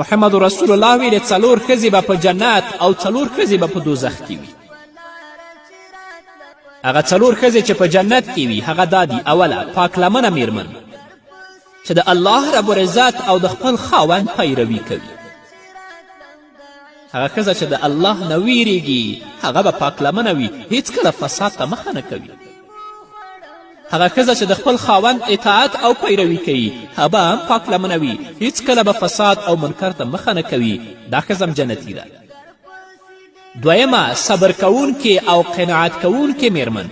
محمد رسول الله ویلې څلور ښځې به په جنت او څلور ښځې به په دوزخ کې وي. هغه څلور ښځې چې په جنت کې وي هغه دا دي: اوله پاکلمنه میرمن چې د الله رب العزت او د خپل خاوند پیروي کوي. هغه ښځه چې د الله نه ویریږي هغه به پاکلمنه وي، هیڅکله فساد ته مخه نه کوي. هغه ښځه چې د خپل خاوند اطاعت او پیروي کوي هغه به هم پاک لمنه وي، هیڅکله به فساد او منکر ته مخه نه کوي، دا ښځه هم جنتي ده. دویمه صبر کوونکې او قناعت کوونکې میرمن،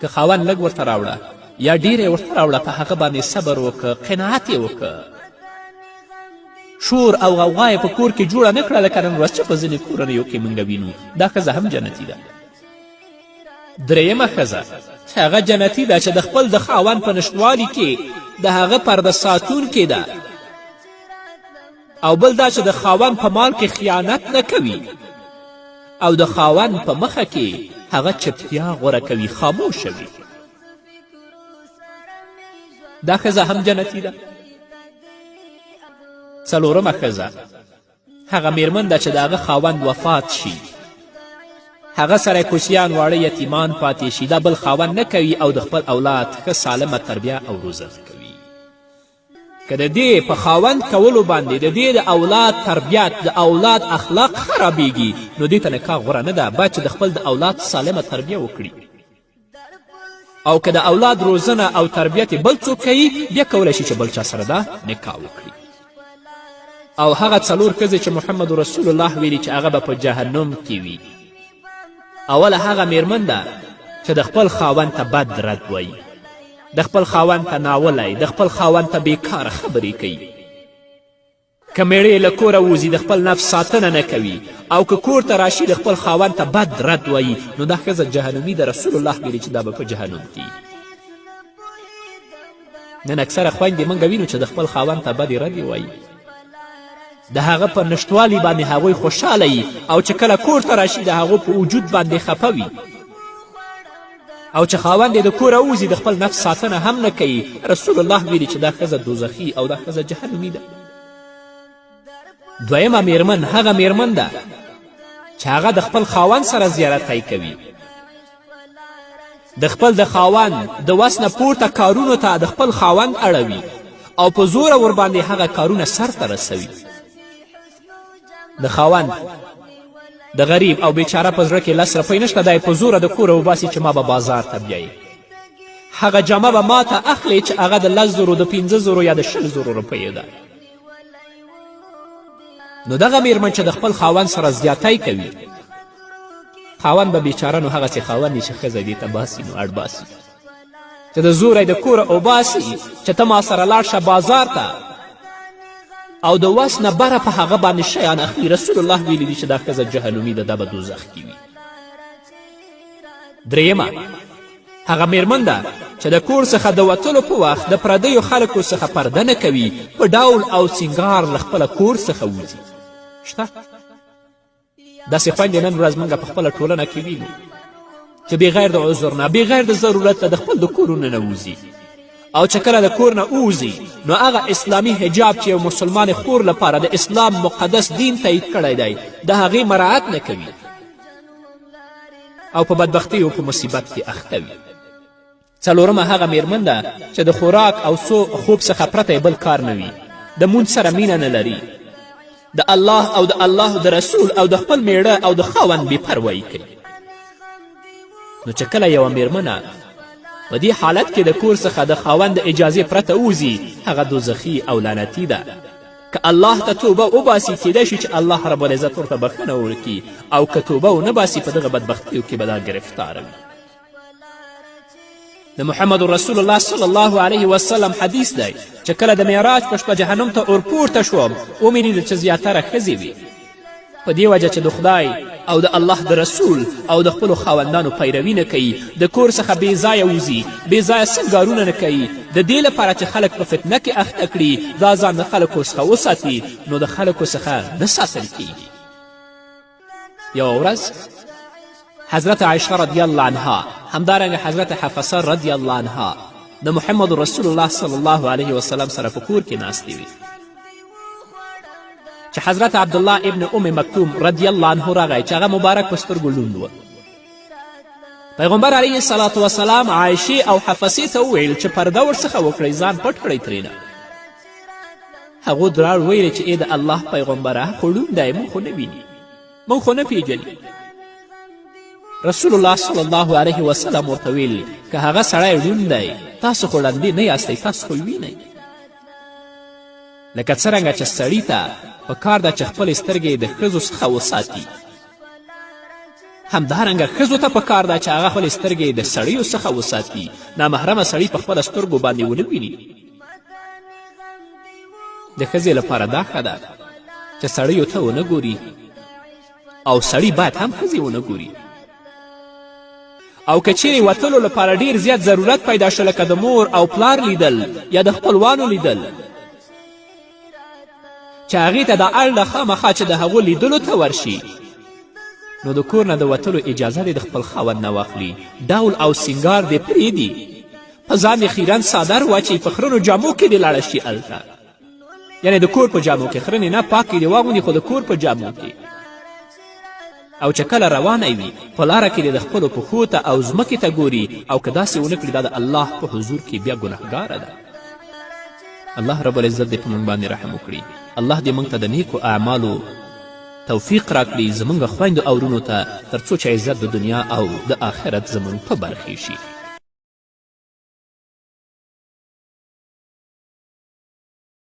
که خاوند لږ ورته راوړه یا ډېر یې ورته راوړه په هغه باندې صبر وکړه، قناعت یې وکړه، شور او غوغا یې په کور کې جوړه نه کړه لکه نن ورځ چې په ځینې کورنیو کې موږ وینو، دا ښځه هم جنتي ده. درېیمه ښځه چې هغه جنتي ده چې د خپل د خاوند په نشتوالي کې د هغه پرده ساتونکې ده، او بل دا چې د خاوند په مال کې خیانت نه کوي او د خاوند په مخه کې هغه چپتیا غوره کوي، خاموشه وي، دا ښځه هم جنتي ده. څلورمه ښځه هغه میرمن ده چې د هغه خاوند وفات شي، هغه سره کوچیان واړه یتیمان پاتې شي، دا بل خاوند نه کوي او د خپل اولاد ښه سالمه تربیه او روزنه کوي. که د دې په خاوند کولو باندې د دې د اولاد تربیت، د اولاد اخلاق خرابیږي، نو دې ته نکاح غوره نه ده، باید چې د خپل د اولاد سالمه تربیه وکړي. او که د اولاد روزنه او تربیت بل څوک کوي بیا کولی شي چې بل چا سره دا نکاح وکړي. او هغه څلور ښځې چې محمد رسول الله ویلي چې هغه به په جهنم کې وي، اوله هغه میرمن ده چې د خپل خاوند ته بد رد وایي، د خپل خاوند ته ناولی، د خپل خاوند ته بیکاره خبرې کوي. که میړه له کوره ووځي د خپل نفس ساتنه نه کوي، او که کور ته راشي د خپل خاوند ته بد رد وایي، نو دا ښځه جهنمي ده. رسول الله ویلي چې دا به په جهنم کې. نن اکثره خویندې موږ وینو چې د خپل خاوند ته بدې ردې وایي، د هغه په نشتوالي باندې هغوی خوشحاله وي، او چې کله کور ته راشي د هغو په وجود باندې خفه وي، او چې خاوند یې د کوره ووځي د خپل نفس ساتنه هم نه کوي. رسول الله ویلي چې دا ښځه دوزخي او دا ښځه جهنمي ده. دویمه میرمن هغه میرمن ده چې هغه د خپل خاوند سره زیارتی کوي، د خپل د خاوند د وس نه پورته کارونو ته د خپل خاوند اړوي او په زوره ورباندې هغه کارونه سرته رسوي. د خاوند د غریب او بیچاره په زړه کې لس روپۍ نشته، دا یې په زوره د کوره وباسي چې ما به بازار ته بیایي، هغه جامه به ما ته اخلې چې هغه د 10,000، د 5,000 یا د 20,000 روپیو ده. نو دغه میرمن چې د خپل خاوند سره زیاتی کوي، خاوند به بیچاره نو هغسې خاوند چې ښځه دې ته باسي نو اړ باسي چې د زوره د کوره وباسي چې ته ما سره لاړ شه بازار ته، او د وس نه بره په هغه باندې شیان اخلي. رسول الله ویلي دي چې دا ښځه جهنمي ده، دا به دوزخ کې وي. درېیمه هغه میرمن ده چې د کور څخه د وتلو په وخت د پردیو خلکو څخه پرده نه کوي، په ډول او سینګار له خپله کور څخه وځي. شته داسې خویندې نن ورځ موږ په خپله ټولنه کې وینو چې بغیر د عذر نه، بغیر د ضرورت نه د خپل د کورونو نه وځي، او چې کله د کور نه ووځي نو هغه اسلامي حجاب چې یو مسلمان خور لپاره د اسلام مقدس دین تایید کړی دی د هغې مراعت نه کوي او په بدبختۍ او په مصیبت کې اخته وي. څلورمه هغه میرمن ده چې د خوراک او خوب څخه پرته یې بل کار نه وي، د مونځ سره مینه نه لري، د الله او د الله د رسول او د خپل میړه او د خاوند بې پروایي کوي. نو چې کله یوه میرمنه په دې حالت کې د کور څخه د خاوند د اجازې پرته ووځي، هغه دوزخي او لعنتي ده. که الله ته توبه وباسي کیدای شي چې الله رب العزت ورته بښنه وکړي، او که توبه ونه باسي په دغه بدبختیو کې به دا ګرفتاره وي. د محمد رسول الله صلی الله علیه وسلم حدیث دی چې کله د معراج په شپه جهنم ته اور پورته شوم، ومې لیدل چې زیاتره ښځې وي. په دې وجه چې د خدای او د الله د رسول او د خپلو خاوندانو پیروي نه کوي، د کور څخه بې ځایه وځي، بې ځایه سنګارونه نه کوي، د دې لپاره چې خلک په فتنه کې اخته کړي، دا ځان د خلکو څخه وساتي، نو د خلکو څخه نه ساتل کیږي. یوه ورځ حضرت عایشه رضی الله عنها، همدارنګه حضرت حفصه رضی الله عنها د محمد رسول الله صلی الله علیه وسلم سره په کور کې ناستې وي. چې حضرت عبدالله ابن ام مکتوم رضی الله عنه راغی چې هغه مبارک په سترګو لوند و. پیغمبر علیه الصلاة وسلام عایشې او حفصې ته وویل چې پرده ورڅخه وکړئ، ځان پټ کړئ ترېنه. هغو دواړو ویلې چې ای د الله پیغمبره، خو ړوند دی، موږ خو نه ویني، موږ خو نه پیژني. رسول الله صلی الله علیه وسلم ورته ویل که هغه سړی ړوند دی، تاسو خو ړندې نه یاستئ، تاسو خو وینئ. لکه څرنګه چې سړي ته په کار ده چې خپلې سترګې د ښځو څخه وساتي، همدارنګه ښځو ته په کار ده چې هغه خپلې سترګې د سړیو څخه وساتي، نامحرمه سړي په خپله سترګو باندې ونه ویني. د ښځې لپاره دا ښه ده چې سړیو ته ونه ګوري او سړي باید هم ښځې ونه ګوري. او که چیرې وتلو لپاره ډیر زیات ضرورت پیدا شو، لکه د مور او پلار لیدل یا د خپلوانو لیدل، چې هغې ته دا اړ ده خامخا چې د هغو لیدلو ته ورشي، نو د کور نه د وتلو اجازه دې د خپل خاوند نه واخلي، ډول او سینګار دې پرېږدي، په ځان دې خیرن څادر واچوي، په خرنو جامو کې دې لاړه شي هلته، یعنې د کور په جامو کې، خرنې نه، پاکې دې واغوندي خو د کور په جامو کې. او چې کله روانه وي په لاره کې دې د خپلو پښو ته او ځمکې ته ګوري، او که داسې ونه کړي دا د الله په حضور کې بیا ګناهګاره ده. الله رب العزت دې په موږ باندې رحم وکړي، الله دې موږ ته د نیکو اعمالو توفیق راکړي، زموږ خویندو او وروڼو ته، تر څو چې عزت د دنیا او د آخرت زموږ په برخې شي.